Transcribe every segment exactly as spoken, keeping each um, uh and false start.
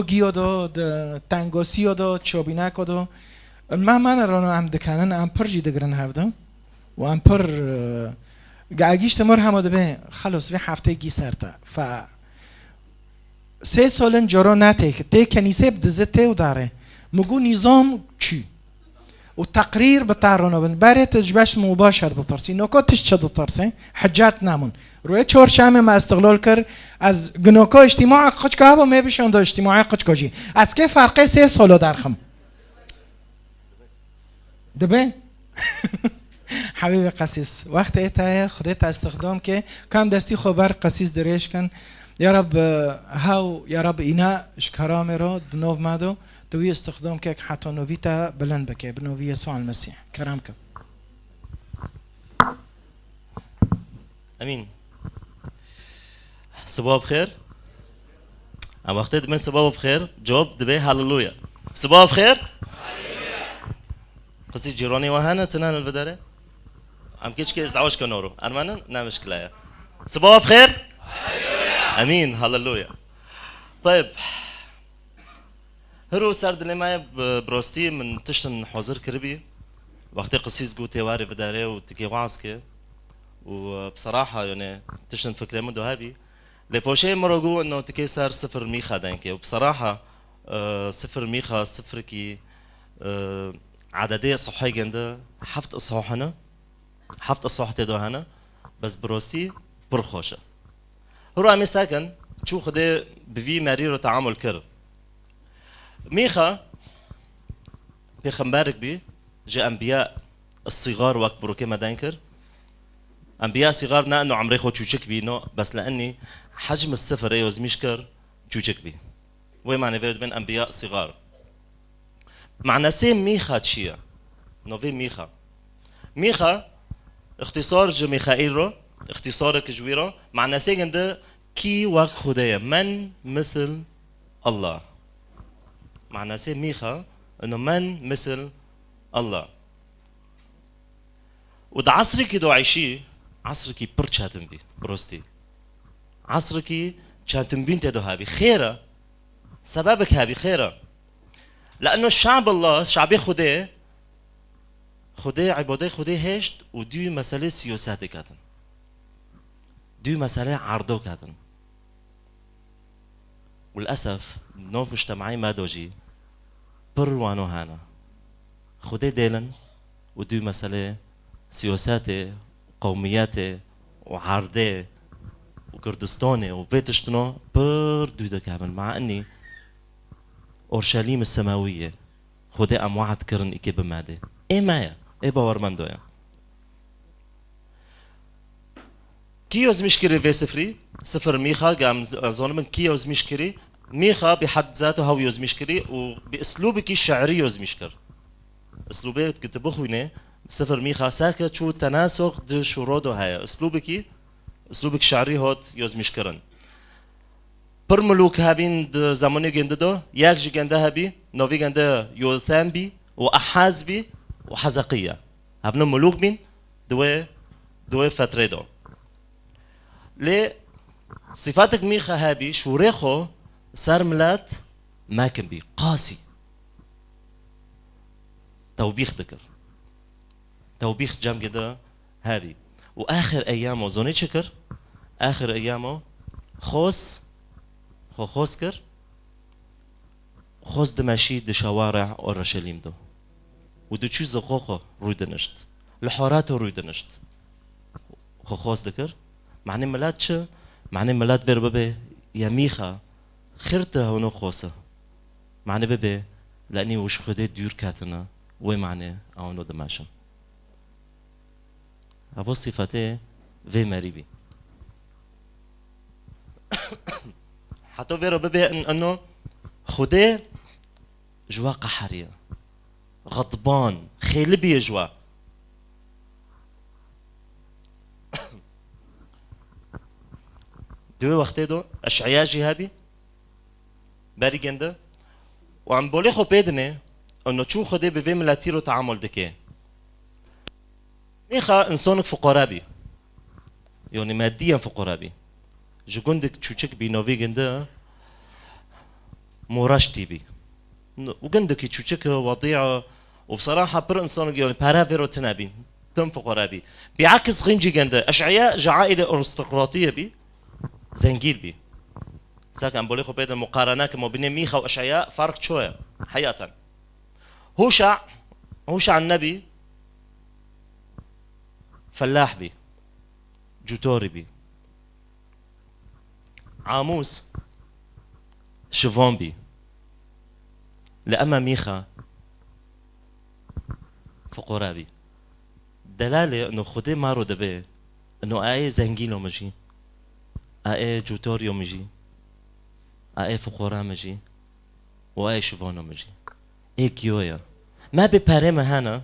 giyo do, di tengosiyo do, çobîneko do. Ma mane rono em dikanin, em pir jî digirin hevdu. Û em pir, e, gagîşte mor hemo dibe, xelos vê heftê gî ser te. Fe sê solin coro netê, tê kenîsê bi dizi tê û dare. Min got nîzam çû. Û teqrîr bi te rono bin. Berê tu ji beş mubaşer ditirsî. Noko tişt çi ditirsê? Hicet nemun. Rûyê çorşemê me istiqlal kir. Ez ginoko îctîmaê qiçka hebû, me bişando îctîmaê qiçko jî. Ez kê ferqê sê solo derxim. Dibe? Hebîbê qesîs. Wextê te ye, Xwedê te istixdam ke. Kam destî xwe ber qesîs dirêj kin. Ya Reb, hew, ya Reb îna ji keramê ro di nov me do. Tu wî istixdam kek heta novî te bilind bike, bi novî Yesû el-Mesîh. Kerem ke. Emîn. Siba bi xêr. Em wextê dibin siba bi xêr, cewab dibe haleluya. Siba bi xêr. Qisî cîranê we hene, tune li vê derê? Em keçikê zawaş ke noro. Ermenin? Ne mişkile ye. Siba bi xêr. Emîn, haleluya. Tayib. Hiro ser dilê me ye, bi, bi rastî min tiştin hazir kiribî. Wextê qisîs got tê warê vidarê û tikê waz ke. Û, e, bi seraha, yani, tiştin fikrê min do hebî. Lê poşeyê min ro got, no tikê ser sifir mîxa denke. Û bi seraha, e, sifir mîxa, sifirkî, e, ededê sahê gende heft isah hene. Heft isah tê do hene. Bes bi rastî pir xweş e. Hiro em ê sekin, çû Xwedê bi vî merî re teamul kir. Mîxa pêxemberik bî, ji enbiya sîgar wek birokê me den kir. Enbiya sîgar ne eno emrê xwe çûçik bî, no, bes li enî hecm sifirê yozmîş kir, çûçik bî. Wê manê vê dibên enbiya sîgar. Manasê Mîxa çi ye? Novê Mîxa. Mîxa, îxtîsar ji Mîxaîl ro, îxtîsarek ji wî ro, manasê ginde kî wek Xwedê ye. Men misil Allah. Manasê Mîxa, ino men misil Allah. Û di esrikî do eşî, esrikî pir çetin bî, bi rastî. Esrikî çetinbîn tê do hebî. Xêr e, sebebek hebî, xêr e. Le'no şe'b Allah, şe'bê Xwedê, Xwedê, îbadê Xwedê hêşt û dû meselê siyasetê ketin. Dû meselê erdo ketin. Û lilesef, nav mujtema'ê me de jî pir wano hene. Xwedê dêlin û dû meselê siyasetê, qewmiyetê û erdê û Kurdistanê û vê tiştino pir dû dikevin. Ma enî Orşelîm semewî ye. Xwedê em we'd kirin îkê bimedê. Ê me ye. Ê bawermendo ye. Kî yozmîş kirî vê sifrî? Sifir Mîxa, ge em z-, zanibin kî yozmîş kirî? Mîxa bi hed zat û hew yozmîş kirî û bi islûbekî şi'rî yozmîş kir. Islûbê ki tu bixwînê, sifir Mîxa seke çû tenasux di şûro do heye. Islûbekî, islûbek şi'rî hot yozmîş kirin. Pir milûk hebîn di zemanê gende de, yek ji gende hebî, novî gende Yothem bî û Ehaz bî û Hezeqî ye. Hevno milûk bîn di wê, di wê fetrê de. Lê sîfatek Mîxa hebî, şûrê xwe ser milet mekin bî, qasî. Tewbîx dikir. Tewbîx cem gede hebî. Û axir eyamo zonê çi kir? Axir eyamo xos, xwe xos kir, xos dimeşî di şeware Orşelîm do. Û diçû ziqoqo rû dinişt. Li horato rû dinişt. Xwe xos dikir. Manê milet çi? Manê milet vêr bibe, ya Mîxa, xir tu hewno xose. Manê bibe, lenî û ji Xwedê dûr ketine, wê manê ewno dimeşin. Evo sîfetê vê merî bî. Heta vê re bibe in-, ino Xwedê ji we qeheriye. Xedban, xêli bîye ji we. Di wê wextê de Eş'eya jî hebî. Berî gende. Û em bolê xwe pê dinê, û no çû Xwedê bi vê miletî ro teamul dike. Mîxa însanek fuqara bî. Yanî meddiyen fuqara bî. Ji gundek çûçik bî novî ginde, Moreştî bî. Û gundekî çûçik e, wedî e, û bi seraha pir însan, yanî pere vê re tune bî. Tim fiqare bî. Bi'eks xîncî gende. Eş'eya ji aîlê aristokratiyê bî. Zengîn bî. Sek em bolê xwe pê de muqarene kim, mabînê Mîxa û Eş'eya ferq çi ye? Heyatan. Hûşa, Hûşa nebî fellah bî. Cûtorî bî. Amûs şivan bî. Li ema Mîxa fiqore bî. Delalê ino Xwedê ma ro dibe, ino a ê zengîno min jî, a ê cûtorîyo min jî, a ê fiqora min jî û a ê şivano min jî. Ê giyo ye. Me bê perê me hene,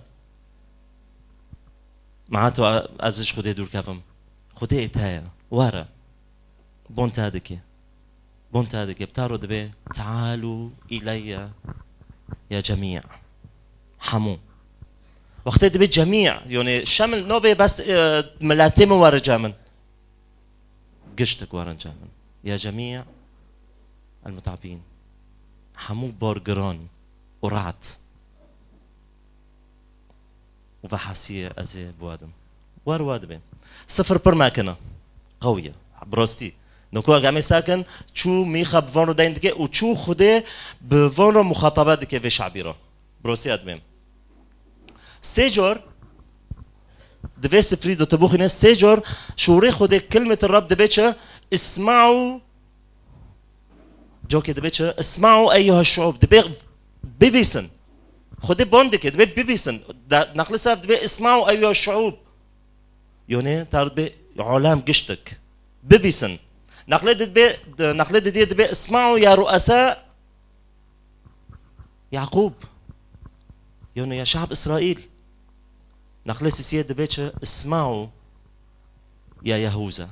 ma to ez ji Xwedê dûr kevim. Xwedê ê te ye. Were. Bon te dike. Bon te dike. Bi te ro dibe, "Tealû îleyye ya cemî." Hemû. Wextê dibe cemî, yanî şemil nobe bes, e, miletê min were cem min. Giştik werin cem min. Ya cemî el-mut'abîn. Hemû bargiran û rahat. Û vehasiyê ez ê bi we dim. Wer we dibê. Sifir pir mekine. Qewiye. Bi rastî. Noko egamê sakin, çû Mîxa bi van re deyn dike û çû Xwedê bi van re muxatabe dike vê şabî re. Bi rastî ez dibêm. Sê car, di vê sifrî de tu bixwîne, sê car şûrê Xwedê, kelmeti Rab dibe çi? Isma'u Cokê dibe çi? Isma'u eyyuha şuub. Dibe bibîsin. Xwedê ban dike, dibe bibîsin. Da, naqli sef dibe isma'u eyyuha şuub. Yonê tar dibe alem giştik. Bibîsin. Naqli dibe, naqli didiye dibe isma'u ya ru'asa Yaqub. Yonê ya şab İsrail. Naqli sisiye dibe çi? Isma'u ya Yehuza.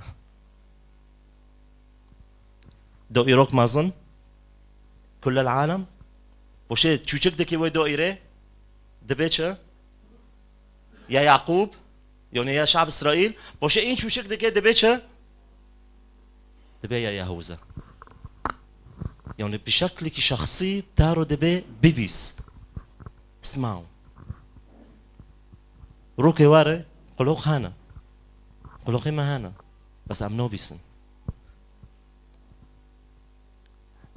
Doîrok mezin, kullel alem. Boşê çûçik dikî wê doîrê, dibe çi? Ya Yaqûb, yanî ya şab Îsraîl. Boşê în çûçik dike, dibe çi? Dibe ya Yehûza. Yanî bi şeklekî şexsî taro dibe bibîs. Ismaw. Rokê ware, qulok hene. Qulokê me hene. Bes em nobîsin.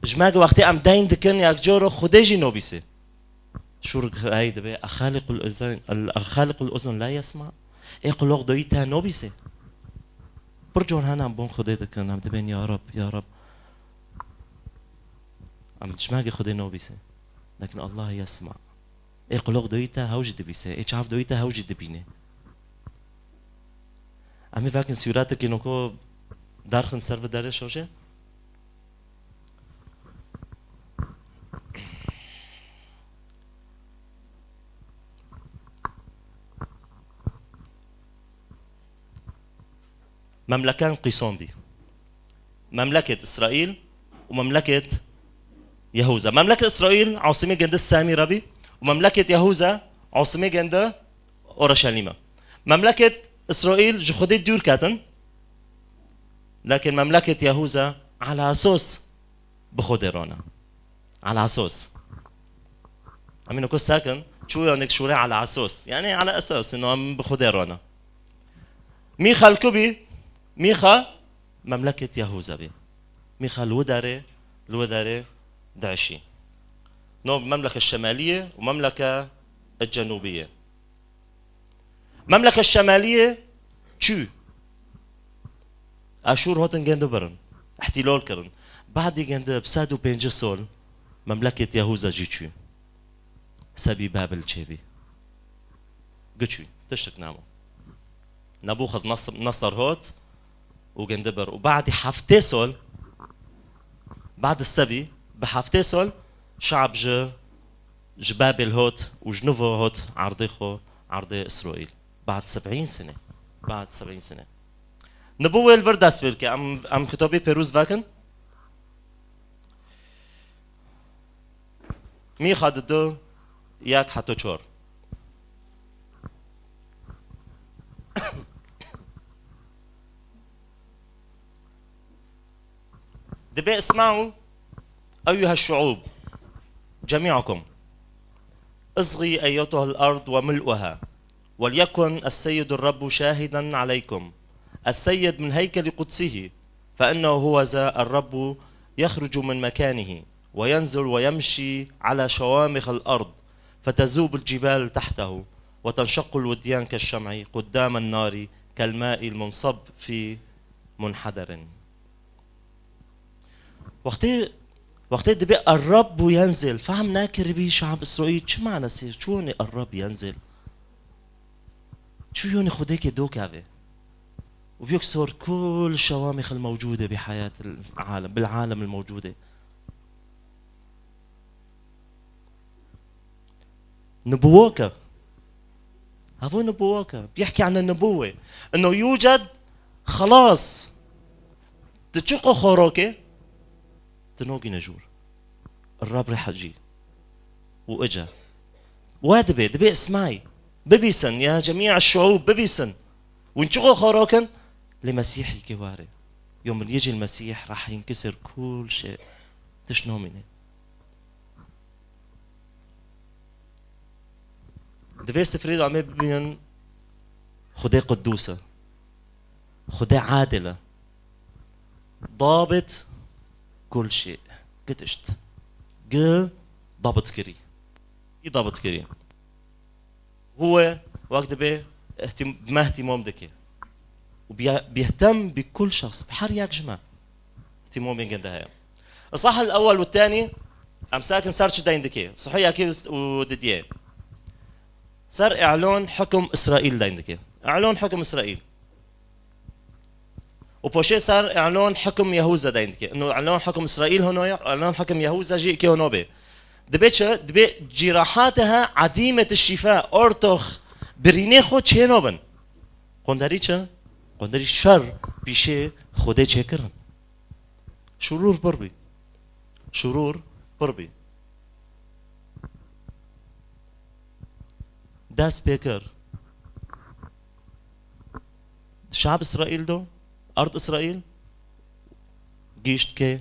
Ji me wextê em deyn dikin, yek coro Xwedê jî nobîsê. Şûr hey dibe, "Exaliqul uzun, el-, exaliqul uzun la yesma." Ê qulok doyî te nobîsê. Pir car hene em bon Xwedê dikin, em dibên, "Ya Rab, ya Rab." Em ji me Xwedê nobîsê. Lekin Allah yesma. Ê qulok doyî te hew jî dibîse, ê çav doyî te hew jî dibîne. Em ê vekin sûretekî noko derxin ser vê derê şoje. Memleken qîson bî. Memleket Îsraîl û memleket Yehûza. Memleket Îsraîl asimê gende Samîra bî û memleket Yehûza asimê gende Orşelîm e. Memleket Îsraîl ji Xwedê dûr ketin, lekin memleket Yehûza ala esos bi Xwedê rone. Ala esos. Em ê niko sekin, çû ya nek şûrê ala esos. Yanî ala esos, ino em bi Xwedê rone. Mîxa li ku bî? Mîxa memleket Yehûza bî. Mîxa li wî derê, li wî derê diişî. No memleke şemalî ye û memleke cenûbî ye. Memleke şemalî ye çû? Aşûr hatin gende birin. Îhtîlal kirin. Badî gende bi sed û pêncî sal memleket Yehûza jî çû. Sebî Babil çêbî. Giçû. Tiştik namo. Nebûxez Nas-, Nasar hot û gende bir. Û badî heftê sal, bad sebî, bi heftê sal şab ji, ji Babil hot û ji nû hot erdê xwe, erdê Îsraîl. Bad sebîn sene. Bad sebîn sene. Nibo wê li vir dest pê bike. Em, em kitabê pêroz vekin. Mîxa didu, yek heta çar. Dibe Îsmaû أيها الشعوب جميعكم، اصغي أيتها الأرض وملؤها، وليكن السيد الرب شاهدا عليكم. السيد من هيكل قدسه، فإنه هو ذا الرب يخرج من مكانه وينزل ويمشي على شوامخ الأرض، فتذوب الجبال تحته، وتنشق الوديان كالشمع قدام النار، كالماء المنصب في منحدر. Wextê, wextê dibê الرب ينزل, fehm nekiribî şab Îsraîl çi manasê, çi yonê الرب ينزل? Çi yonê Xwedêkê dokeve? وبيكسر كل الشوامخ الموجودة بحياة العالم، بالعالم الموجودة. نبووك. هذا نبووك. بيحكي عن النبوة. إنه يوجد خلاص. تشقو خروكي. تنوغي نجور. الرب رح يجي. وإجا. وادبي، دبي اسمعي. ببيسن يا جميع الشعوب، ببيسن. وين تشقو خروكن؟ لمسيحي كواري. يوم يجي المسيح راح ينكسر كل شيء. تشنو مني. Divê sifrê de em ê bibînin Xwedê qudûs e. Xwedê adil e. Dabit kul şey. Gitişt. Gi dabit kirî. Î dabit kirî. Huwe wek dibê ihtim-, me ihtimam dike. Û biya-, bihtem bi kul şexs, bi her yek ji me. Tîmon bên gende heye. الصح الأول والثاني، em sakin ser çi deyn dike? Sihî yekê û didiyê. Ser îlon hukm Îsraîl deyn dike. Îlon hukm Îsraîl. Û poşê ser îlon hukm Yehûza deyn dike. Ino îlon hukm Îsraîl hinoye, îlon hukm Yehûza jî ikê hino bê. Dibê çi? Dibê cîrahatê he edîmê ti şîfe, ortox birînê xwe çêno bin. Qonderî çi? Qonderî şer pîşê Xwedê çêkirin. Şurûr pir bî. Şurûr pir bî. Dest pê kir. Şab Îsraîl do, erd Îsraîl, gîşt kê?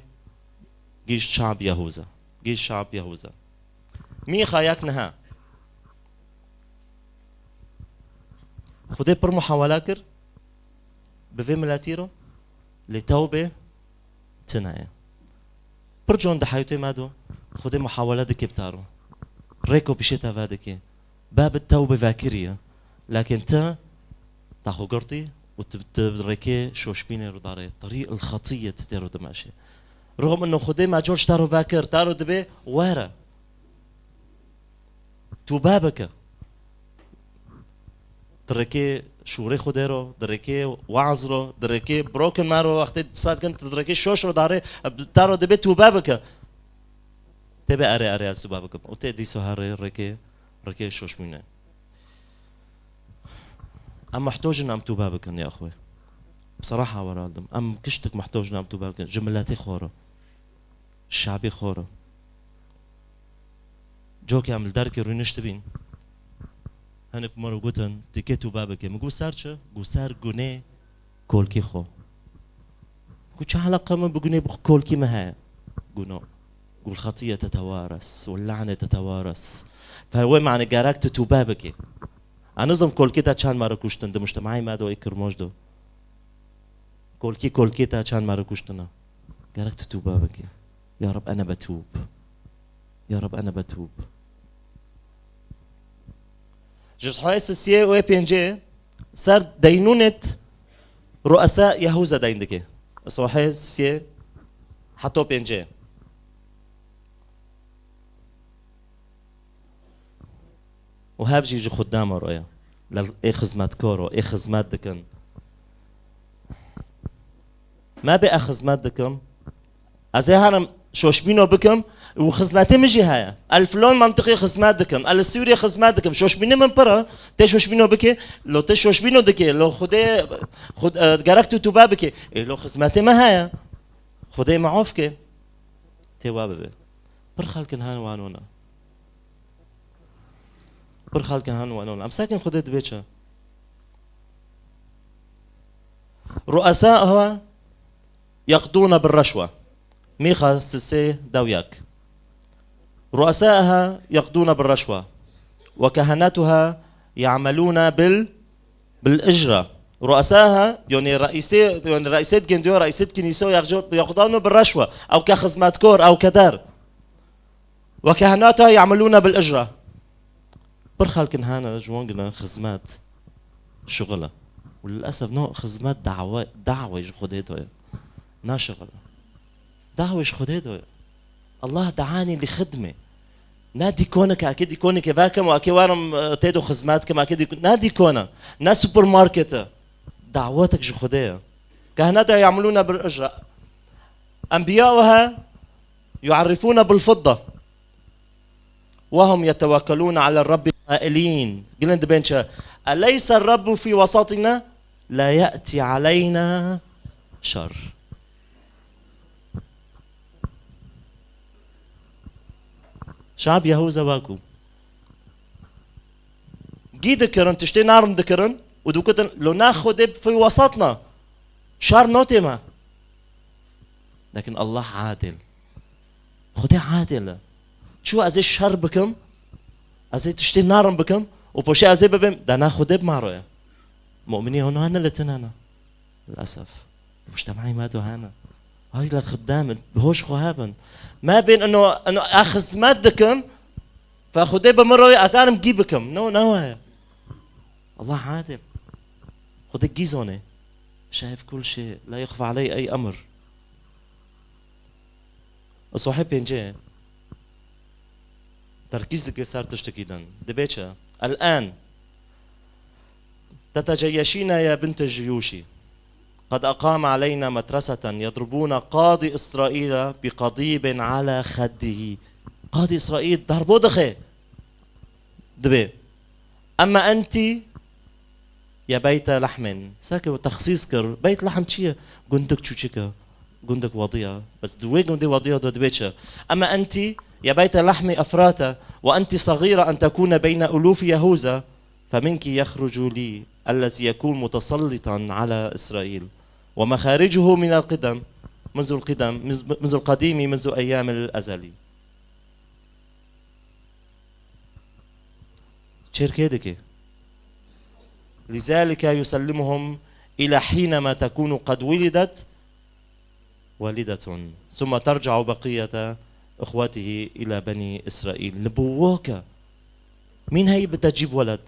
Gîşt şab Yehûza. Gîşt şab Yehûza. Mîxa yek niha. Xwedê pir muhawela kir bi vê miletî ro, lê tewbê tune ye. Pir con di heyatê me do, Xwedê muhawele dike bi te ro. Rêko pişê te vedike. Babit tewbê vekiriye. Lakin te, te xwe girtî û tu, tu bi rêkê şoşbînê ro darê. Terî il xetiyê tu tê ro dimeşê. Rixm ino Xwedê me cor ji te ro vekir, te ro dibê were. Tûbe bike. Di rêkê şûrê Xwedê ro, di rêkê weaz ro, di rêkê broken me ro wextê disa dikin, di rêkê şoş ro darê, te ro dibê tûbe bike. Tê bê erê, erê ez tûbe bikim. Û tê dîsa herê rêkê, rêkê şoşmîne. Em muhtocin em tûbe bikin ya xwe. Bseraha were dim. Em kiştik muhtocin em tûbe bikin. Ji miletê xwe ro. Şabî xwe re. Cokê em li derkê rûniştibîn, hinek me re gotin, dikê tûbe bike. Min got, ser çi? Got, ser gunê kolkî xwe. Got, çi eleqe min bi gunê bi kolkî min heye? Got, no. Got, الخطية تتوارث واللعنة تتوارث. Fe wê mane gerek tu tûbe bike. Ez nizim kolkî te çend me re kuştin di mujtemeyê me de ê Kirmoj de. Kolkî, kolkî te çend me re kuştine. Gerek tu tûbe bike. Ya Reb, ene betûb. Ya Reb, ene betûb. Ji sihayê sisiyê û ê pêncê ser deynûnet ruesa Yehûza deyn dike. Sihayê sisiyê heto pêncê. Û hev jî ji xudama re ye. Lel ê xizmetkar û ê xizmet dikin. Me bê ez xizmet dikim. Ez ê herim şoşbîno bikim û xizmetê min jî heye. El filon mentiqê xizmet dikim. El Sûriyê xizmet dikim. Şoşbînê min pir e. Tê şoşbîno bike. Lo tê şoşbîno dike. Lo Xwedê, Xwed-, e, gerek tu tûbe bike. Ê lo xizmetê min heye. Xwedê min af ke. Tê we bibe. Pir xelkin hene wan wana. Pir xelkin hene wan wana. Em sekin Xwedê dibê çi? رؤساؤها يقضون بالرشوة. Mîxa sisê dew yek. رؤساءها يقضون بالرشوة، وكهنتها يعملون بال-، بالأجرة. رؤساءها، yani reîsê, yani reîsê gendiyo, reîsê kinîso يقضون بالرشوة. Ew ke xizmetkor, ew ke der. وكهنتها يعملون بالأجرة. Pir xelkin hene ji wan gine xizmet, şixul e. وللأسف no xizmet dawe, dawê ji Xwedê do ye. Na şixul e. Dawê ji Xwedê do ye. Allah دعاني لخدمة. Na dîkoneke, eke dîkoneke vekim û eke werim, e, tê do xizmet kim, eke dîk-, na dîkon e, na supermarket e. Dawetek ji Xwedê ye. كهنتها يعملون بالأجرة. أنبياؤها يعرفون بالفضة وهم يتوكلون على الرب قائلين. Gilin dibên çi? أليس الرب في وسطنا؟ لا يأتي علينا شر. Şab Yehuza waku. Gî dikirin, tiştê narin dikirin û dûkitin, lo na Xwedê في وسطنا. Şer notê me. Lakin Allah adil. Xwedê adil e. Çû ez ê şer bikim, ez ê tiştê narin bikim û poşê ez ê bibêm, de na Xwedê bi me re ye. Mu'minî hûn hene li tine ne. للأسف. مجتمعي ما do hene. Ay la xidem, bi hoş xwe hebin. Me bên ino, ino a xizmet dikim, fe Xwedê bi min re ye, ez arim gî bikim. No, ne waya. Allah adil. Xwedê gî zone. شايف كل شيء، لا يخفى عليه أي أمر. Îsahê pêncê terkîz dike ser tiştekî din. Dibê çi? الآن تتجيشين يا بنت الجيوش. قد أقام علينا مترسة يضربون قاضي إسرائيل بقضيب على خده. Qadî Îsraîl darbo dixe. Dibê. أما أنت يا بيت لحم. Seke we texsîs kir. Beyt Lehm çi ye? Gundek çûçik e. Gundek wedî ye. Bes di wê gundê wedî ye de dibê çi? أما أنت يا بيت لحم أفراتة، وأنت صغيرة أن تكون بين ألوف يهوذا، فمنك يخرج لي الذي يكون متسلطا على إسرائيل، ومخارجه من القدم، منذ القدم، منذ القديم، منذ أيام الأزل. Çêr kê dike? لذلك يسلمهم إلى حينما تكون قد ولدت والدة، ثم ترجع بقية إخوته إلى بني إسرائيل. Li bo weke. مين هي بدها تجيب ولد؟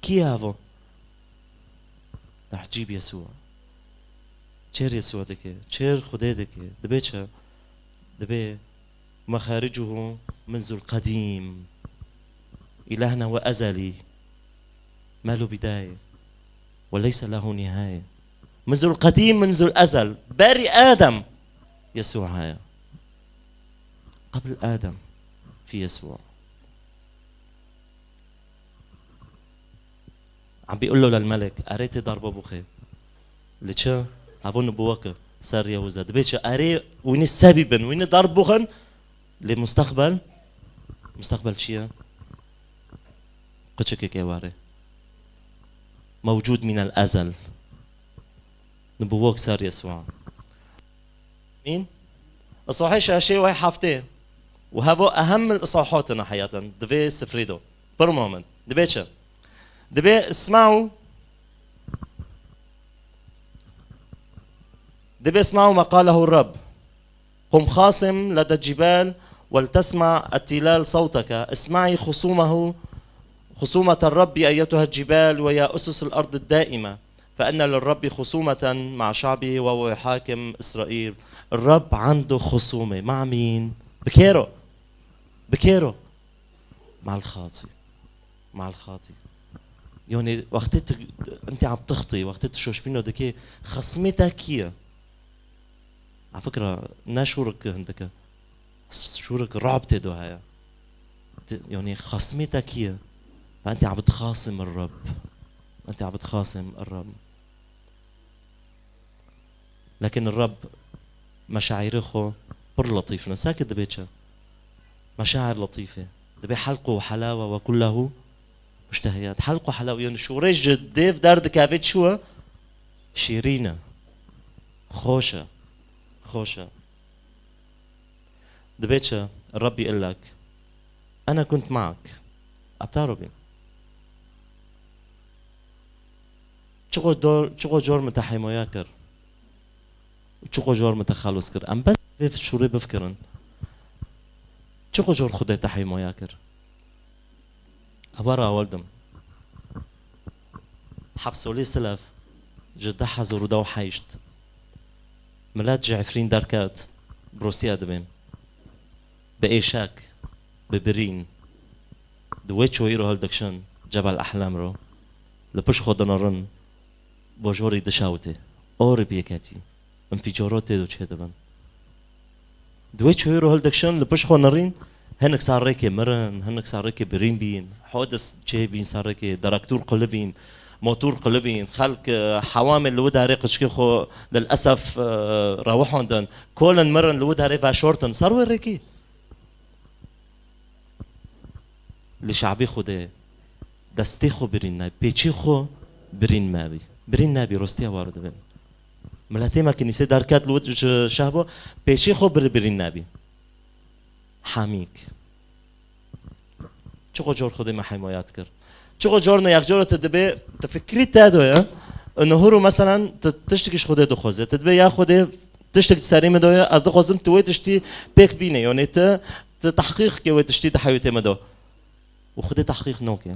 Kî ye evo? Reh cîb Yesû. Çêr Yesû dike, çêr Xwedê dike. Dibê çi? Dibê مخارجه منذ القديم. إلهنا هو أزلي، ما له بداية وليس له نهاية. منذ القديم، منذ الأزل، berî Adem Yesû heye. قبل آدم في يسوع. عم بيقول له للملك: Erê tê darbe bixê. Li çi? Hevûn bi weke ser Yehûza. Dibê çi? Erê wînî sebî bin, wînî darb bixin. Lê mustaqbel, mustaqbel çi ye? Qiçikek ê warê. موجود من الأزل. Nubuwok ser Yesûa. Mîn? Isahê şeşê wê heftê. Û hevo ehem min isahotine heyatan. Divê sifrî do. Pir muhim in. Dibê çi? Dibê isma û، dibê isma û me qalehu Reb. قم خاصم لدى الجبال ولتسمع التلال صوتك. اسمعي خصومه، خصومة الرب أيتها الجبال ويا أسس الأرض الدائمة. فإن للرب خصومة مع شعبه وهو يحاكم إسرائيل. الرب عنده خصومة مع مين؟ بكيرو. بكيرو. مع الخاطي. مع الخاطي. Yani, wextê tu, انت عم تخطي، wextê tu şoşbîno dikê, xismê te kî ye? A fikra, ne şûrik hindike. Şûrik, ru'b tê do heye. Ti, yani, xismê te kî ye? فأنت عم تخاصم الرب. أنت عم تخاصم الرب. لكن الرب مشاعرê xwe pir letîf ne. Sake dibê çi? مشاعر لطيفة. Dibê حلقه حلاوة وكله مشتهيات. حلقه حلاوة. Yani şûrê ji dêv derdikeve çi ye? Şîrîn e. Xweş e. Xweş e. Dibê çi? Rabbi illek. Ene kunt maak. Ebtaro bî. Çiqo dor-, çiqo cor min te heymoya kir. Çiqo cor min te xelos kir. Em bes vê şûrê bifikirin. Çiqo cor Xwedê te heymoya kir. Ewa ra ewil dim. Heft solê silef ji du hezar û deh û heşt. Milet ji Efrîn derket, bi Rûsya dibên. Bi êşek, bi birîn. Di wê çoyî ro hildikşin, Cebel Ehlem ro. Li pişt xwe dinirin, bojorî dişewitê. Orî pêketî. Înfîcaro tê do çêdibin. Di wê çoyê ro hildikşin, li pişt xwe nirîn, hinek sar rêkê mirin, hinek sar rêkê birîn bîn, hodis çêbîn sar rêkê, derektûr qilibîn, motûr qilibîn, xelk, e, hewamê li wê derê qiçkê xwe lilesef, e, rawihondin, kolin mirin li wê derê veşortin, ser wê rêkî. Li şabî Xwedê destê xwe birîn nebî, pêçî xwe birîn mebî. Birîn nebî, rostiya war dibin. Miletê me kinîsê derket li wit ji şehbo, pêçî xwe bir-, birîn nebî. Hamîk. Çiqo cor Xwedê me heymayat kir. Çiqo cor ne yek cor tu dibê, tu fikrî te do ye. Û nuhuru meselen tu tiştekî ji Xwedê dixwaze. Tu dibê ya Xwedê tiştek serî min do ye, ez dixwazim tu wê tiştî pêk bîne. Yanî tu, tu tehqîq ke wê tiştî di heyatê min do. Û Xwedê tehqîq noke.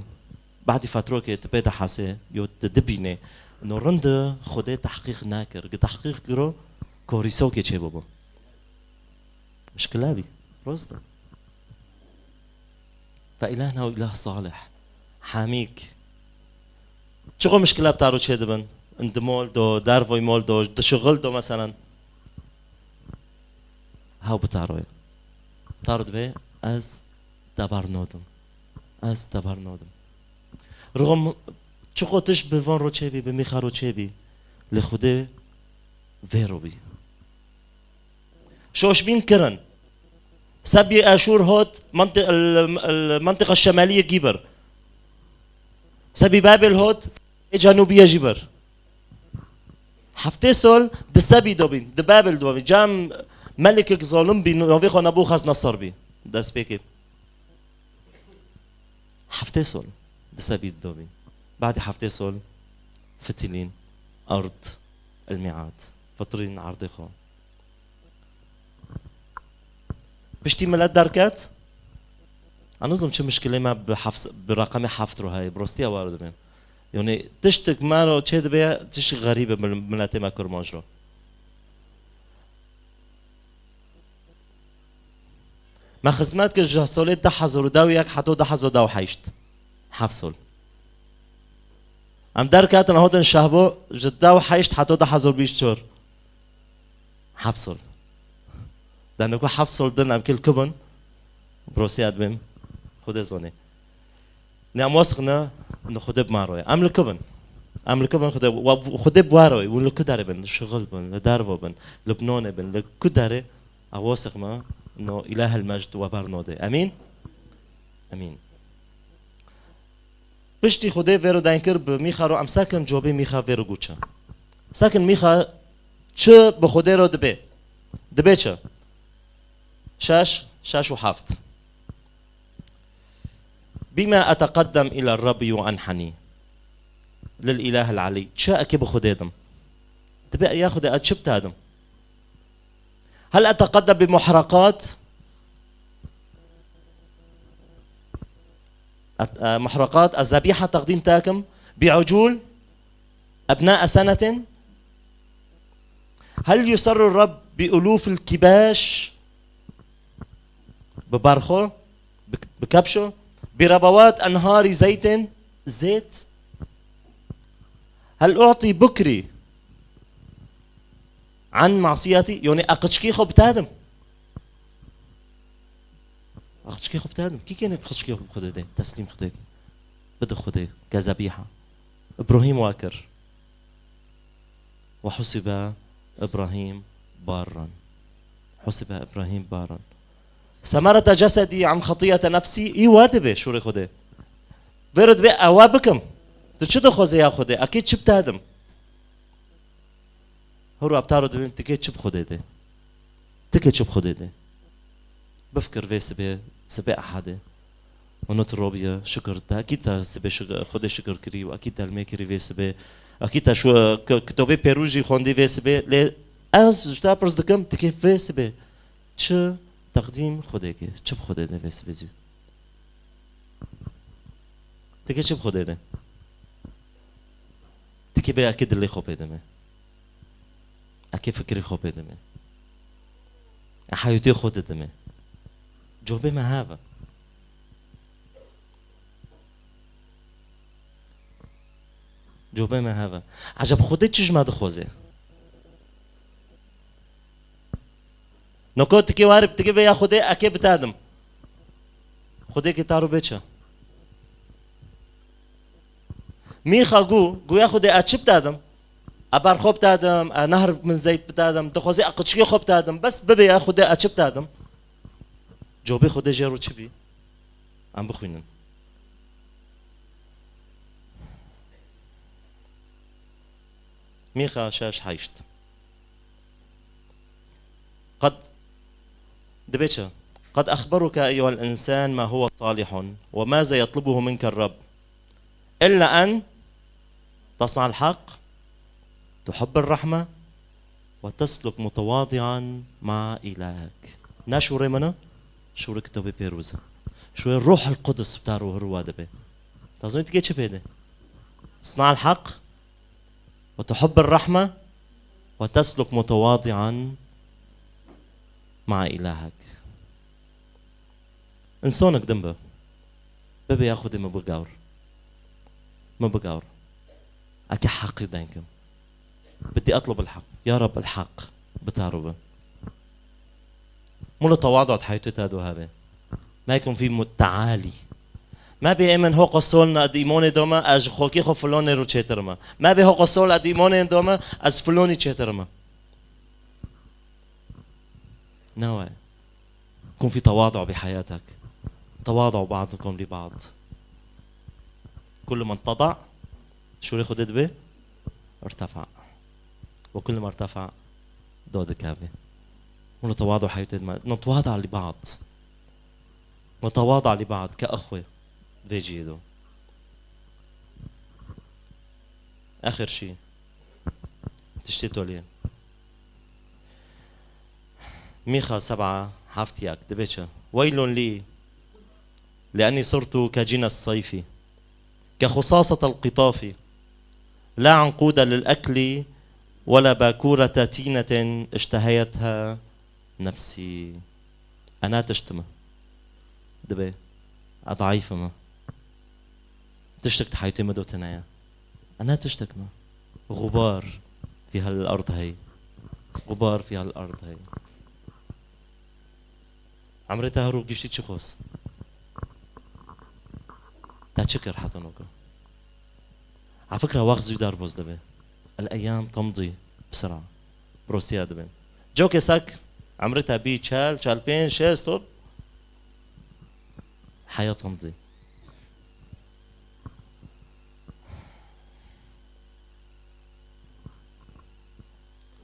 Badî fetrokê tu pê dihesê, yo tu dibînê. No rind e Xwedê tehqîq nekir. Gi tehqîq kiro, korîsokê çê bibo. Mişkila bî. Rost e. Fe îlahna û îlah salih. Hamîk. Çiqo mişkila bi taro çê dibin? Di mol do, dervoy mol do, di şixil do meselen. Hew bi taro ye. Taro dibê ez debar nodim. Ez debar nodim. Rixum çiqo tişt bi van ro çêbî, bi mîxa ro çêbî. Lê Xwedê vê ro bî. Şoşbîn kirin. Sebî Eşûr hot menti-, el-, el-, mentiqa şemeliyê gî bir. Sebî Babel hot ê cenûbiye jî bir. Heftê sol di Sebî dobîn, di Babel dobîn. Cam melikek zalim bî, navê xwe Nebûxeznesar bî. Destpêkê. Heftê sol di Sebî dobîn. Badî heftê sol fitilîn erd el-Mîad. Fitilîn erdê xwe. Piştî milet derket, ez nizim çi mişkilê me bi heft, bi reqemê heft ro heye, bi rostiya war dibêm. Yanî tiştek me ro çê dibe, tiştek xerîb e mil-, miletê me kurmanc ro. Me xizmet kir ji solê du hezar û deh û yek heto du hezar û deh û heşt. Heft sol. Em derketin hatin şehbo ji deh û heşt heto du hezar û bîst û çar. Heft sol. Deno ku heft sol din em kil ku bin? Bi rostiya dibêm. Xwedê zonê. Ne em wasiq ne, ne Xwedê bi ma roye. Em li ku bin? Em li ku bin Xwedê, wa, Xwedê bi wa roye. Û li ku derê bin? Li şixil bin, li dervo bin, li binonê bin, li ku derê? Em wasiq me, no Îlahel Mejd we ber node. Emîn? Emîn. Piştî Xwedê vê ro deyn kir bi Mîxa ro, em sekin cobê Mîxa vê ro got çi? Sekin Mîxa çi bi Xwedê ro dibê? Dibê çi? Şeş, şeş û heft. Bima eteqeddem ila Rabbi ve enhani lil İlahil Ali. Çi ekê bi Xwedê dim? Dibê ya Xwedê, ez çi bi te dim? Hel eteqeddem bi muhraqat? Et-, e, muhraqat, ez zebîha teqdîm te kim? Bi ucul? Ebnaa senetin? Hel yuserru Rabb bi ulufil kibaş? Bi berxo? Bi, bi kepşo? Bi rebawat enhari zeytin? Zêt? Hel u'ti bukri an masiyeti? Yanî ez qiçkî xwe bi te dim? Ez qiçkî xwe bi te dim? Kî kêne qiçkî xwe bi Xwedê de? Teslîm Xwedê ke. Bide Xwedê ke zebîha. Îbrahîm wa kir. Ve husibe Îbrahîm barran. Husibe Îbrahîm barran. Semerete cesedî an xetiyete nefsî, î wa dibe şûrê Xwedê. Vê ro dibe ewa bikim. Tu çi dixwazê ya Xwedê? Ekê çi bi te dim? Hûr abtaro dibin, tikê çi bi Xwedê de? Tikê çi bi Xwedê de? Bifikir vê sibê, sibê Ehadê. Û tu robiye, şikir te, ekîd te sibê şik-, Xwedê şikir kirî û ekîd te li me kirî vê sibê. Ekîd te şu, k-, kitobê pêrûz jî xwendî vê sibê. Lê ez ji te pirs dikim, tikê vê sibê çi teqdîm Xwedê kê, çi bi Xwedê de vê sibê zî? Tikê çi bi Xwedê de? Tikê bê ekê dilê xwe pê dime. Ekê fikirê xwe pê dime. E heyatê xwe didime. Cobê me heve. Cobê me heve. Eceb Xwedê çi ji me dixwaze? Noko tikê warib, tikê vê ya Xwedê ekê bitadim. Xwedê kê taro bê çi? Mîxa gu, gu ya Xwedê e çi bitadim? E berxo bitadim, e nehr min zeyt bitadim, dixwazê e qiçikê xwe bitadim, bes bibê ya Xwedê e çi bitadim? Cobê Xwedê jê ro çi bî? Em bixwînin. Mîxa şeş heşt. قد، dibê çi? قد أخبرك أيها الإنسان ما هو صالح وماذا يطلبه منك الرب إلا أن تصنع الحق، تحب الرحمة، وتسلك متواضعا مع إلهك. Na şûrê min e, şûrê Kitabê Pêroz e. Şûrê Ruhul Qudus bi te re û her wa dibe. Te zanî tu kê çi pê de? تصنع الحق، وتحب الرحمة، وتسلك متواضعا مع إلهك. Însanek din be. Bibê ya Xwedê min bigawr. Min bigawr. Eke heqî denkim. بدي أطلب الحق. يا رب الحق. Bi te re be. Mûle tewadu di heyatê te de hebe. Ma yekun fî mut-, tealî. Mebê ê min hoqa sol ne di îmanê de me, ez ji xwekî xwe filonê re çêtir me. Mebê hoqa sol e di îmanê de me, ez filonî çêtir me. Ne we. كن في تواضع بحياتك. تواضعوا بعضكم لبعض. كل من تضع، şûrê Xwedê dibe, ارتفع. وكل ما ارتفع، do dikeve. Mûle tewadu heyatê me. نتواضع لبعض. نتواضع لبعض كأخوة. Vê cihê do. Axir şî. Tiştê tolê. Mîxa seb'a heft yek. Dibê çi? ويل لي لأني صرت كجنى الصيف، كخصاصة القطاف، لا عنقود للأكل ولا باكورة تينة اشتهيتها نفسي. E ne tişt me. Dibê. E daîf me. Tiştek di heyatê me de tune ye. E ne tiştek me. غبار في هالأرض هي. غبار في هالأرض هي. Emrê te her û giştî çi xwest? Te çi kir heta noka? A fikra wext zû derbas dibe. الأيام تمضي بسرعة. Bi rostiya dibe. Cokê sek emrê te bî çel, çel pênc, şêst, hop. Heya تمضي.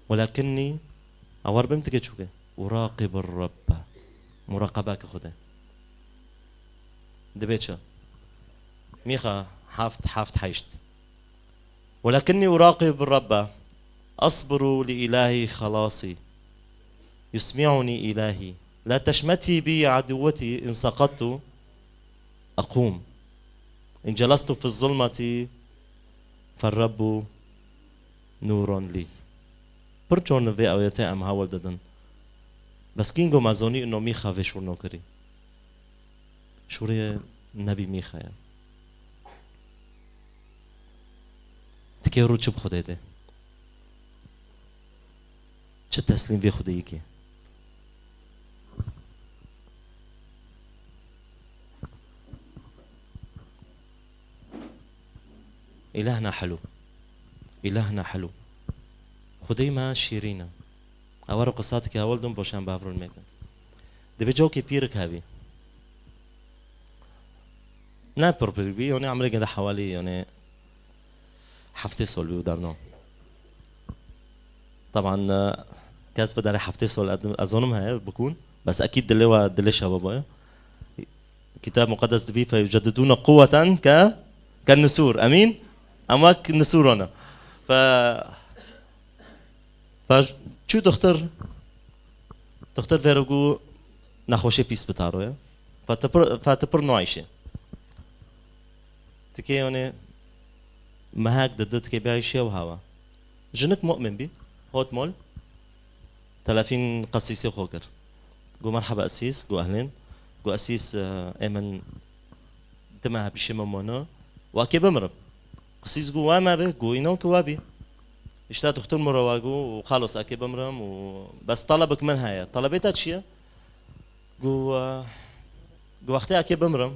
ولكني، ewar bim tike çûke. أراقب الرب. Muraqebeke Xwedê. Dibê çi? Mîxa heft, heft, heşt. ولكني أراقب الرب، أصبر لإلهي خلاصي، يسمعني إلهي، لا تشمتي بي عدوتي، إن سقطت أقوم، إن جلست في الظلمة فالرب نور لي. Pir car li vê awetê em hewl didin. Bes kîngo me zanî ino Mîxa vê şûr nakirî. Şûrê nebî Mîxa ye. Tikê rû çi bi Xwedê de? Çi teslîm vê Xwedêyî ke? إلهنا حلو. إلهنا حلو. Xwedê me şîrîn e. Ew ero qisateke ewil dûm boşan bavrûn mekin. Dibê cokê pîrik hebî. Ne pir pîr bî, yani emrê de hewalî, yani heftê sol bî û derno. Taban, e, kes bi derê heftê sol ez, ez zonim heye, bikûn. Bes ekîd dilê we, dilê şeva boye. Kitab Mukaddes dibî, "Fe yuceddidûne quwweten ke, ke nisûr." Emîn? Em wek nisûran e. Fe, fe çû doxtor, doxtor vêre got, "Nexweşê pîs bi taro ye." Fe tu pir, fe tu pir naîşe. Tikê, yanî, mehek di du tikê bîya îşiya û hewa. Jinik mu'min bî, hot mol, telefîn qesîsê xwe kir. Got, "Merheba Esîs." Got, "Ehlên." Got, "Esîs, e, ê min du mehe pîşê min mano û ekê bimirim." Qesîs got, "We me be." Got, "Înan ki we bî." Îşte doxtor min re we got, "Xalos, ekê bimirim û bes telebek min heye." "Telebê te çi ye?" Got, e, got, "Wextê ekê bimirim,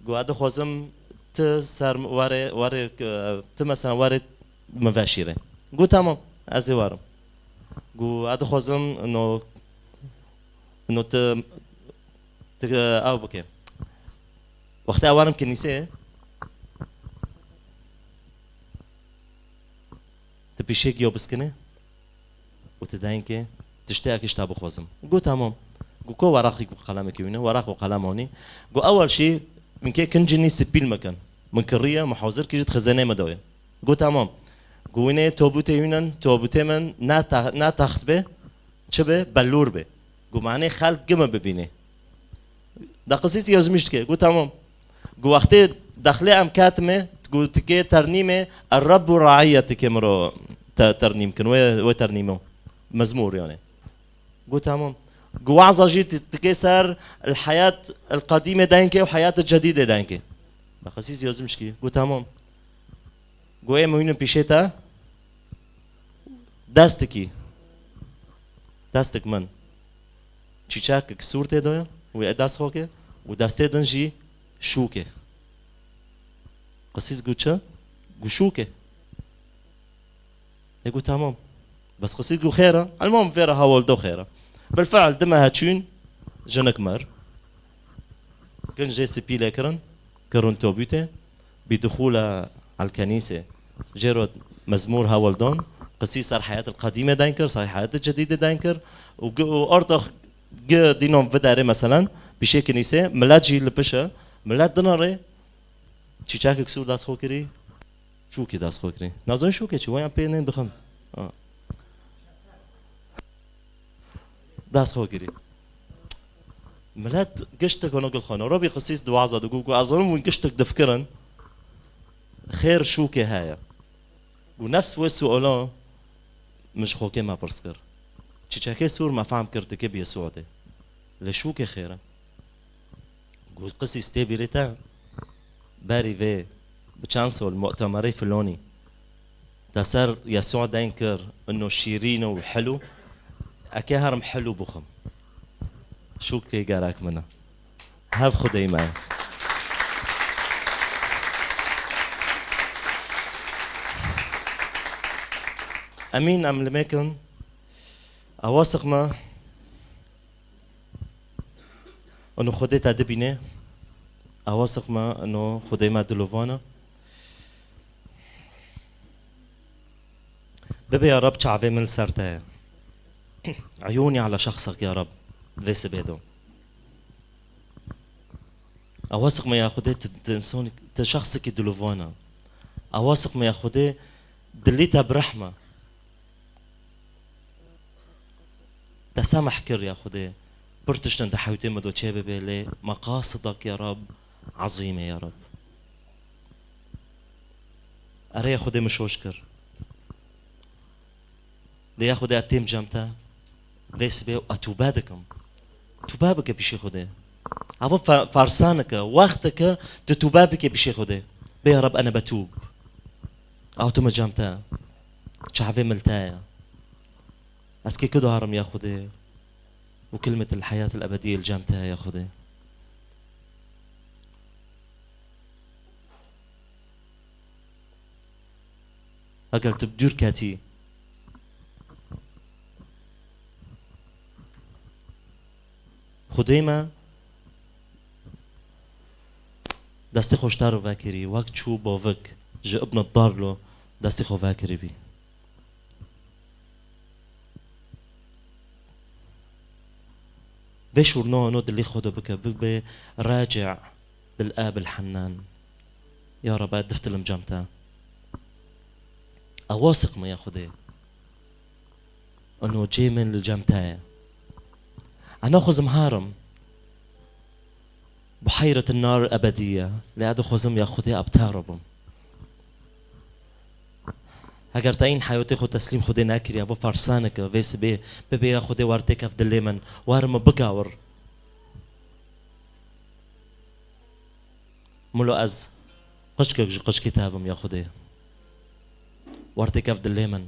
got, ez dixwazim tu ser warê, warê, e, tu mesela warê min veşîrê." Got, "Tamam, ez ê warim." Got, "Ez dixwazim no, no tu, tu, e, ew bike." Wextê ez warim kinîsê, tu pîşek yo biskinê û tu dengê tiştê ek ji te bixwazim. Got, "Tamam." Got, "Ko weraqek û qelemekê wîne?" Weraq û qelem anî. Got, "Ewel şî min kê kincinî sipîl mekin. Min kiriye, min hazir kiriye, di xizênê min de ye." Got, "Tamam." Got, "Wîne tobûtê wînin, tobûtê min ne te-, ne text be, çi be, belûr be." Got, "Manê xelk gi min bibîne." Da qisîs yazmiş dike. Got, "Tamam." Got, "Wextê dexlê em ketime, got, tikê ternîmê, 'Er-Rebbu raî' tikê min ro te-, ternîm kin. Wê, wê ternîmo. Mezmûr yani." Got, "Tamam." Got, "Waza jî ti-, tikê ser el-heyat el-qedîmê denke û heyat el-cedîdê denke." Da qisîs yazmiş ki. Got, "Tamam." Got, "Ê min wînin pîşê te." Destikî. Destik min. Çîçekek sûr tê de ye. Wê dest xwe ke. Û destê din jî şûk e. Qisîs got çi? Got şûk e. Ê got, "Tamam." Bes qisîs got, "Xêr e." Elmam vêre hawal do xêr e. Bilfiil du mehe çûn, jinik mir. Kin jê sipîlê kirin, kirin tobûtê, bî dixûle el-kenîse. Jê re mezmûr hewil dan, qisî ser heyat el-qedîmê den kir, ser heyat el-cedîdê den kir, û gi-, û artax gi dînan viderê, meselen, pîşê kinîsê, milet jî li pişe, milet dinarê, çîçekek sûr dest xwe kirî, şûkî dest xwe kirî. Nazanin şûkê çi, wayan pê nên dixin. Ha. Dest xwe kirî. Milet giştek hona gul xwe. Robî qisîs di waza de got, got, "Ez zanim hûn giştek difikirin. Xêr şûkê heye." Got, "Nefs wê suala min ji xwekê me pirs kir. Çîçekê sûr me fehm kir dike biyê Suadê. Lê şûkê xêr e." Got, "Qisîs tê bîrê te? Berî vê bi çend sal mu'temerê filonî te ser Yesû deyn kir, ino şîrîn û hilû, eke herim hilû bixwim. Şûkê gerek min e." Hev Xwedê me. Emîn em li mêkin. Awasiq me. Ino Xwedê te dibîne. Awasiq me, ino Xwedê me dilovan e. Bibe ya Rab çavê min li ser te ye. Eyûnî ala şexsek ya Rab vê sibê de. Awasiq me ya Xwedê tu, tu însanî, tu şexsekî dilovan e. Awasiq me ya Xwedê dilî te bi rehm e. Te semeh kir ya Xwedê. Pir tiştin di hewtê me do çê bibe lê meqasidak ya Rab ezîm e ya Rab. Erê ya Xwedê min şoş kir. Lê ya Xwedê ez têm cem te. Vê sibê ez tûbe dikim. Tûbe bike pişê Xwedê. Ava fe-, fersaneke, wexteke tu tûbe bike pişê Xwedê. Bê ya Rab ene betûb. Ew tu min cem te. Çavê min li te ye. Ez kê ku diharim ya Xwedê û kilmet el heyat el ebediyê li cem te ya Xwedê. Eger tu bi dûr ketî, Xwedê me destê xwe ji te re vekirî, wek çû bavik ji Ibn Darlo destê xwe vekirî bî. Beş û no no dilê xwe de bike, bibe raci' bil Ab el Hennan. Ya Rab, ez diftilim cem te. Ez wasiq me ya Xwedê. Eno cê min li cem te ye. Ez naxwazim herim buheyret nar ebedî ye. Lê ez dixwazim ya Xwedê ez bi te re bim. Heger te în heyatê xwe teslîm Xwedê nekiriye, bi fersaneke, vê sibê bibê ya Xwedê wer têkev dilê min, wer min bigawir. Milo ez qişkek ji qişkê te bim ya Xwedê. Wer têkev dilê min.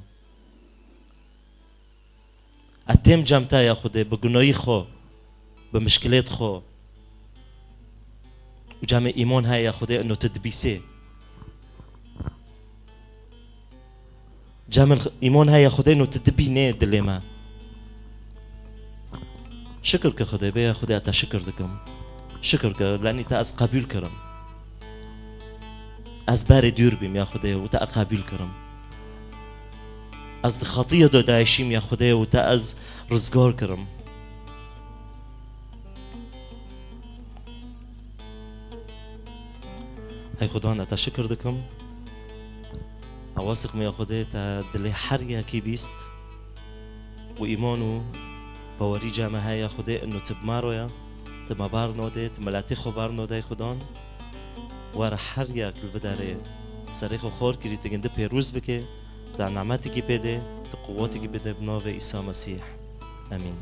Ez têm cem te ya Xwedê, bi gunahî xwe, bi mişkilêt xwe. Û cemê îmon heye ya Xwedê, ino tu dibîsê. Cemil x-, îmon heye Xwedê, no tu dibînê dilê me. Şikir ke Xwedê, bê ya Xwedê, ez te şikir dikim. Şikir ke lenî te ez qebûl kirim. Ez berê dûr bîm ya Xwedê û te ez qebûl kirim. Ez di xetiye de dayişîm ya Xwedê û te ez rizgar kirim. Hey Xudan, ez te şikir dikim. Ez wasiq me ya Xwedê te dilê her yekî bîst û îman û bawerî cem me heye ya Xwedê, ino tu bi me re ye, tu me ber nade, tu miletê xwe ber nade, hey Xudan. Were her yek li vê derê serê xwe xor kirî, tu gindi pêrûz bike, te nimetekî pê de, tu quwetekî pê de bi navê Îsa Mesîh. Emîn.